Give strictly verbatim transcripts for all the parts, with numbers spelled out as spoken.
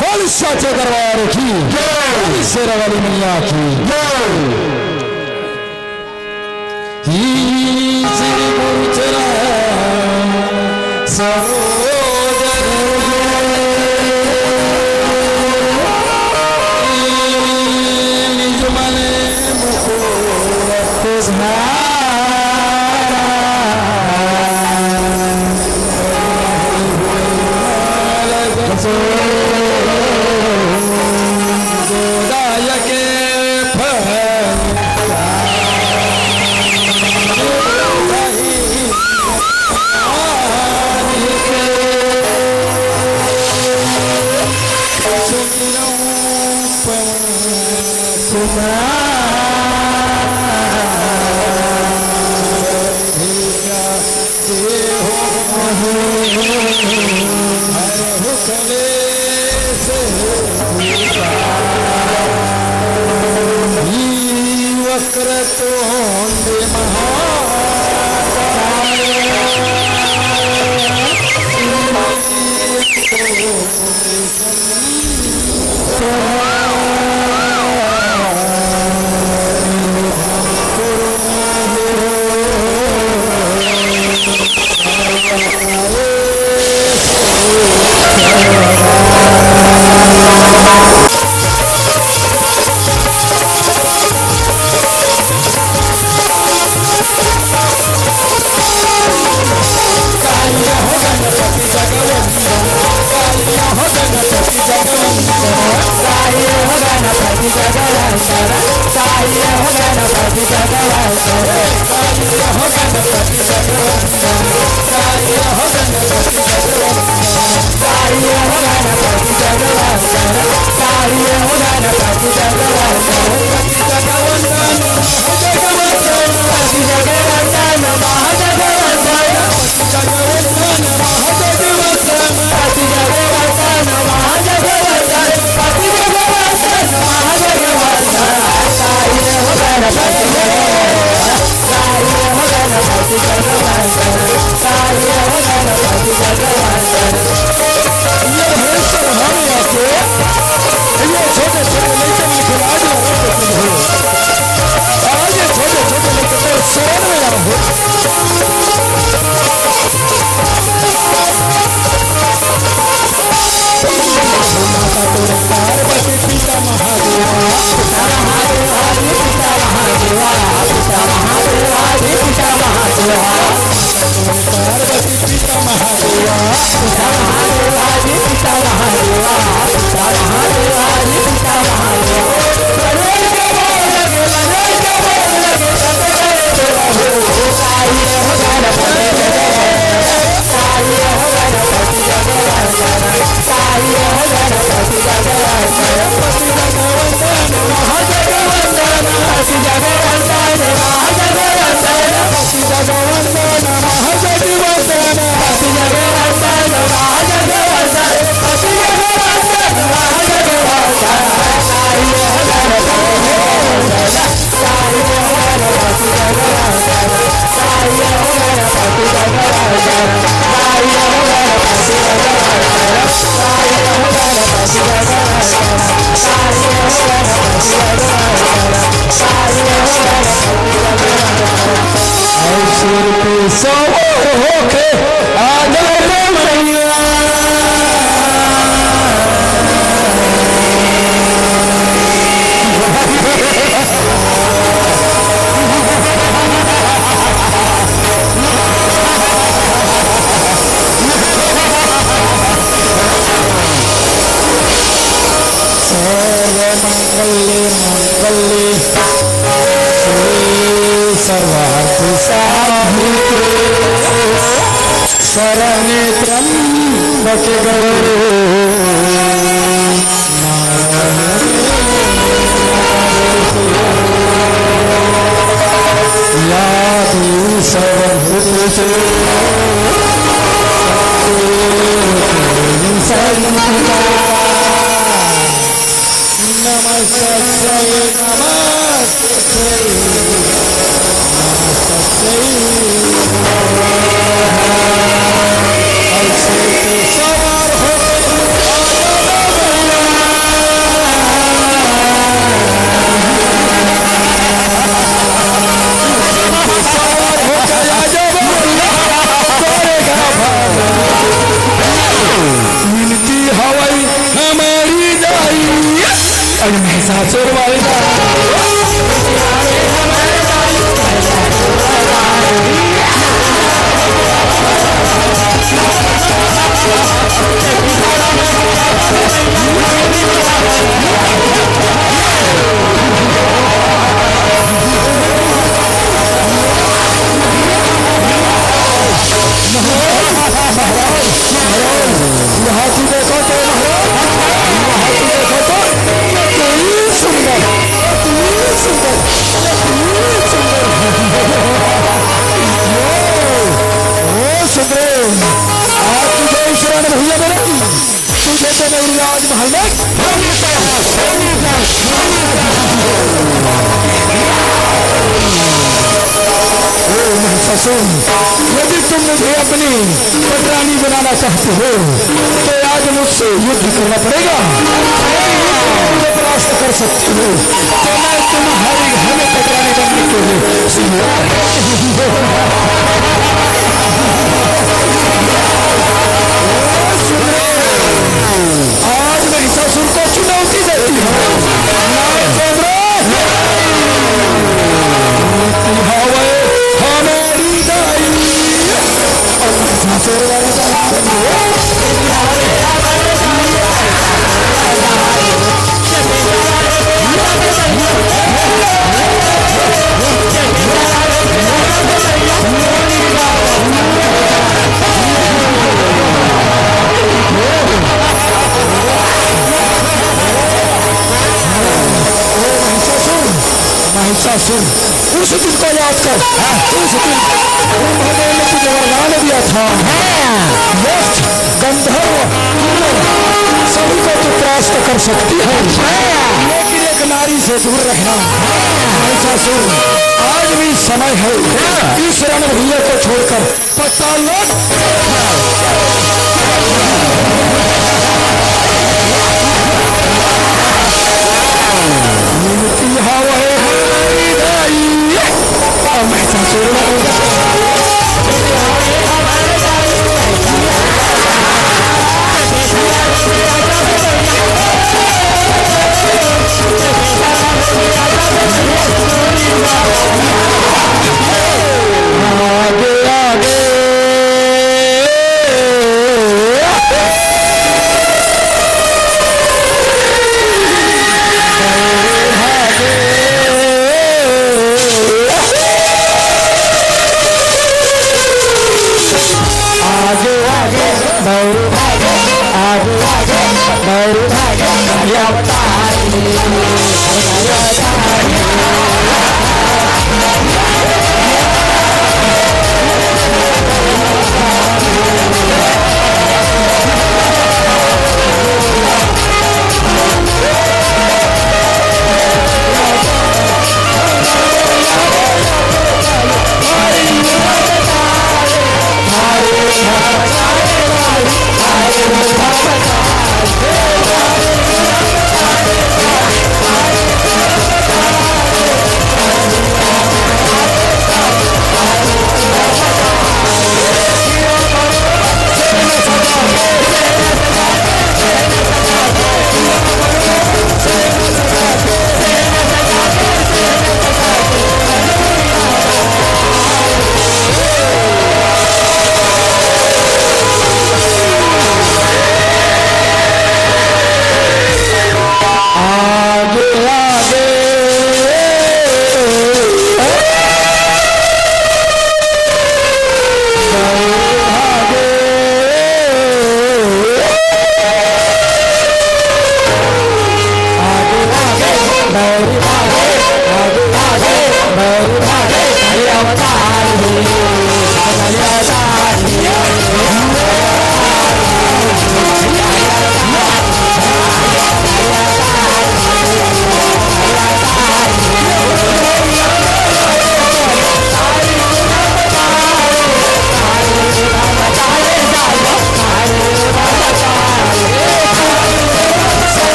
बोल साचे दरबार की जय। बोल शेरा वाली मैया की जय। वक्रतुंड महाकाय। ये भैंस तो भाग जाके, ये छोटे छोटे लड़के में खिलाड़ी हो, आज ये छोटे छोटे लड़के तो शरण में आओ। पार्वती पिता महादेवा, पिता महादेवा, पिता महादेवा, पिता महादेवा, पिता महादेवा। पार्वती पिता महादेवा, पिता महादेवा, पिता महादेवा, पिता महादेवा, पिता महादेवा। सिर पे सवार होके आ जा रे मैया। सर्वमंगले मंगले शिवे सर्वार्थ साधिके शरण्ये त्र्यंबके गौरी नारायणी या देवी सर्वभूतेषु संस्थिता। नमस्तस्यै नमस्तस्यै नमस्तस्यै। ऐसे तो सवार होके आ जा रे मैया। ऐसे तो सवार होके आ जा रे मैया। विनती हवई हमारी दाई। अरे महिषासुर वाली दाई। यहाँ की देखो तो महाराज, यहाँ की देखो तो, अति सुंदर, अति सुंदर, अति सुंदर। ओ, ओ सुंदर, आज तुझे शरण भैया मेरे, तुझे तो मैं राजमहल में ओ महिषासुर, यदि तुम मुझे अपनी पटरानी बनाना चाहते हो, तो आज मुझसे युद्ध करना पड़ेगा। यदि युद्ध में मुझे परास्त कर सकते हो, तो मैं तुम्हारे घर में पटरानी बनने के लिए स्वीकार करती हूँ। आज महिषासुर को चुनौती देती हूँ। नारद चंद्र, हवे हमारी दाई। हाँ, हाँ। यक्ष, गंधर्व, किन्नर, सभी को तू त्रास्त कर सकती है। हाँ। लेकिन एक नारी से दूर रहना। हाँ। महिषासुर, आज भी समय है। हाँ। इस रणभूमि को छोड़कर पता लग।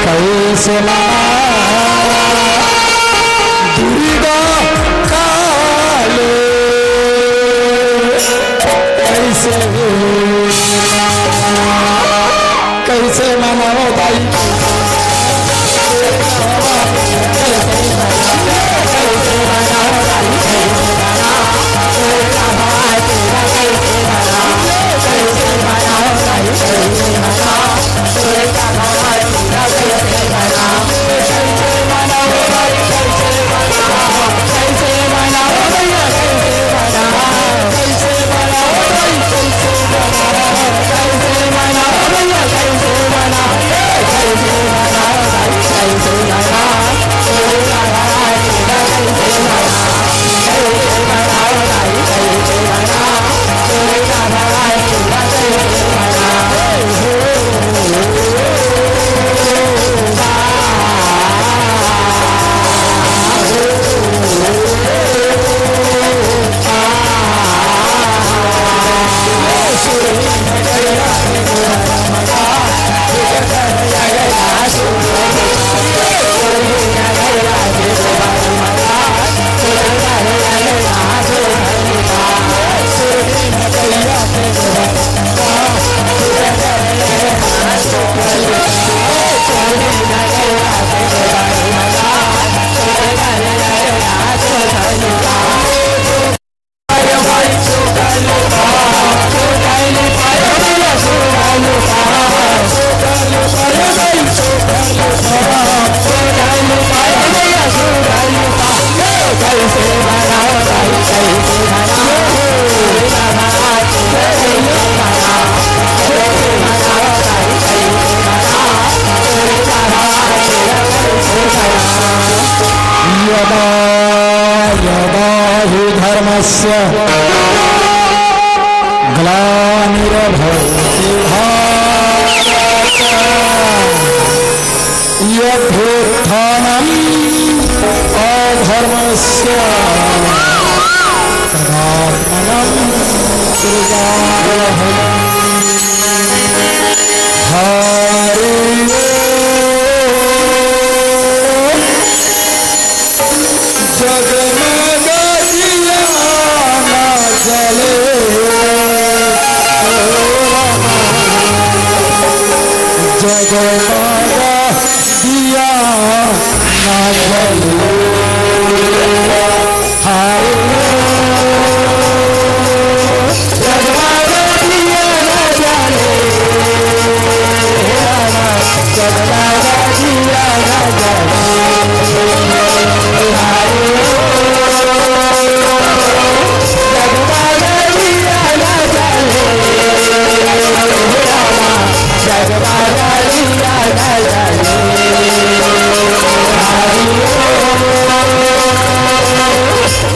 कैसे मना दुर्गा काली, कैसे, कैसे मनाओ भाई। यदा यदा हि धर्मस्य ग्लानिर्भवति भारत, अभ्युत्थानम् अधर्मस्य तदात्मानं सृजाम्यहम्। हरि ओम्। जगमग दिया ना जले, जगमग दिया ना जले। हाय रे,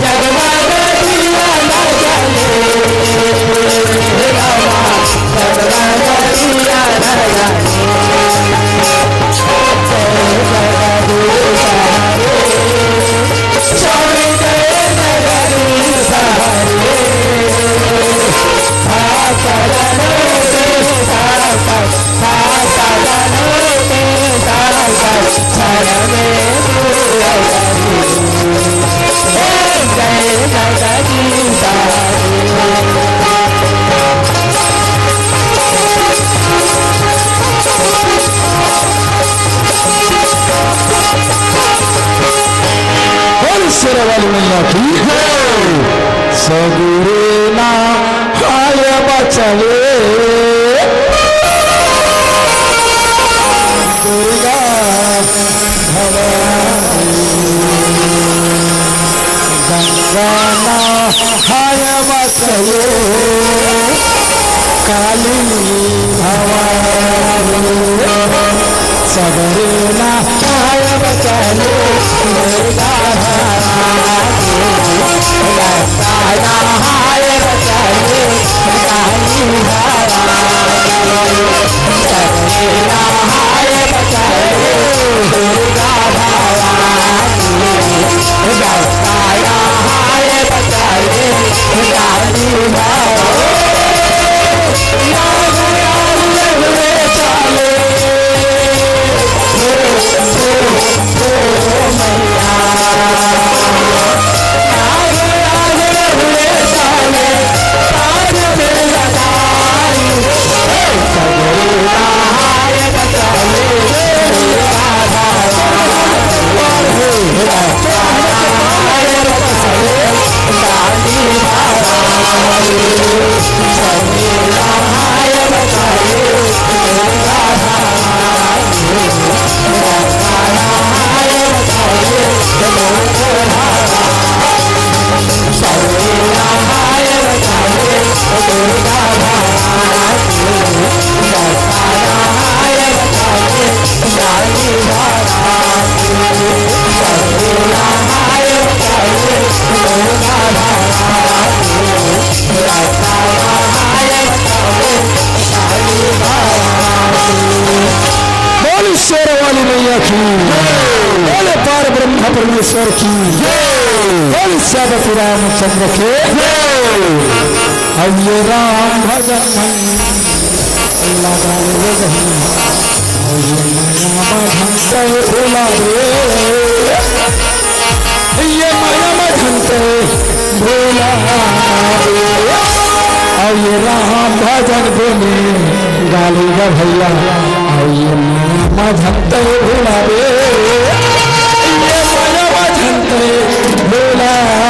जगमग दिया ना जले। बोल शेरा वाली मैया की जय। सगुरे ना हाय बचले दुर्गा भवानी, गंगा ना हाय बचले काली भवानी, सगुरे ना हाय बचले दुर्गा भवानी, गंगा ना हाय बचले काली भवानी, सगुरे ना हाय बचले दुर्गा भवानी, गंगा ना हाय बचले काली भवानी। परमेश्वर की जय। बोल सियापति रामचंद्र के जय। अब ये राम भजन में लगा ले रही। अब ये माया में झंडे उड़ा दे। ये माया में झंडे भोला रे। अउ ये राम भजन बोले गाली गा भैया। अउ ये माया मा झंडे भुलावे, ये माया मा झंडे भुलावे।